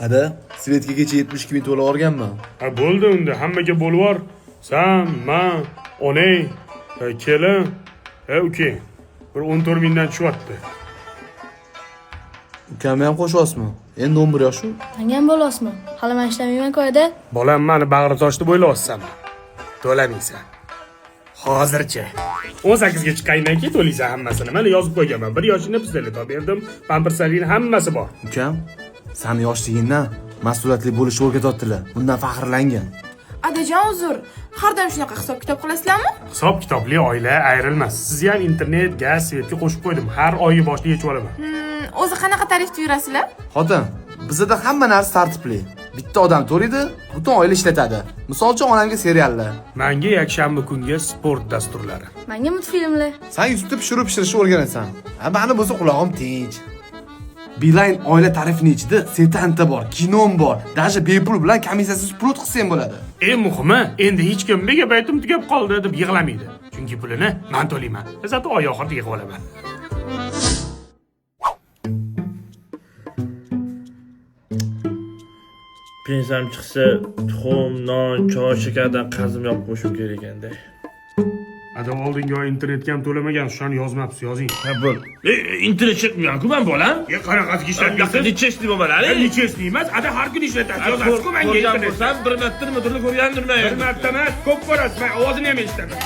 Ada, светga kecha 72 ming to'lab olganman. Ha, bo'ldi unda, hammaga bo'lvor. San, man, onang, kelin, ukang. Bir 14 mingdan tushyapti. Ukamni ham qo'shyapsizmi? Endi 11 yosh u. Manga ham bo'lasizmi? Hali man ishlamayman-ku, ada. Bolam, mani bag'ri tosh deb o'ylayapsanmi? To'lamaysan. Hozircha. 18 ga chiqqandan keyin to'laysan hammasini. Mana yozib qo'yganman. Bir yoshingda pistolet olib berdim, pamperslaring hammasi bor. Ukam, sani yoshligingdan mas'uliyatli bo'lishni o'rgatyaptilar. Bundan faxrlangin. Adajon, uzr. Har doim shunaqa hisob kitob qilasizlarmi? Hisob kitobli oila ayrilmas. Sizni ham internet, gaz, светga qo'shib qo'ydim. Har oyi boshida yechib olaman. O'zi qanaqa tarifda yurasizlar? Xotin, bizda hamma narsa tartibli. Bitta odam to'laydi, butun oila ishlatadi. Misol uchun onamga seriallar. Menga yakshanba kungi sport dasturlari. Manga multfilmlar. San YouTube'da pishirib pishirishni o'rganasan. Ha, mani bo'lsa qulog'im tinch. Beeline oila tarifini ichida setanta bor, kinom bor. Даже bepul bilan komissiyasiz pul o'tkazsang bo'ladi. Eng muhimi, endi hech kim megabaytim tugab qoldi deb yig'lamaydi. Chunki pulini men to'layman. Zato oy oxirida yig'ib olaman. Pensiyam chiqsa, tuxum, non, choy, shakardan qarzim yopib qo'yishim kerak ekanda. Adam oldingi oy internetga ham to'lamagan, shuni yozmabsiz, yozing. Ha, bo'l. Internet chekmayman-ku men bolam. E, qanaqasiga ishlatmaysiz? Necha ishlayman hali? Нечестный emas, ada har kuni ishlatasiz. Yozasiz-ku menga Ko'rgan internet. bo'lsam, bir marta nimadirni ko'rgandirman. Bir marta emas, ko'p ko'rasiz. Men ovozini ham eshitaman.